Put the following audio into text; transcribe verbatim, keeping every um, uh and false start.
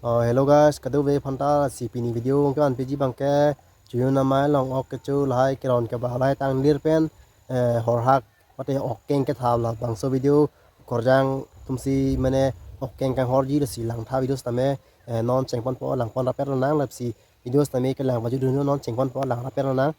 Oh, hello guys, kadokave aphanta si pini video kevan piji abangke Chojun Amei along ok kecho lahai keron keba lahai tangdir pen, eh, horhak mate okkeng kethap labangso video korjang atumsi mane okkeng kanghorji lasi langtha video setame, eh, non chengponpo, langpon rapet lonang. Lasi video setame kelang pajutdun, non chengponpo, lang rapet lonang.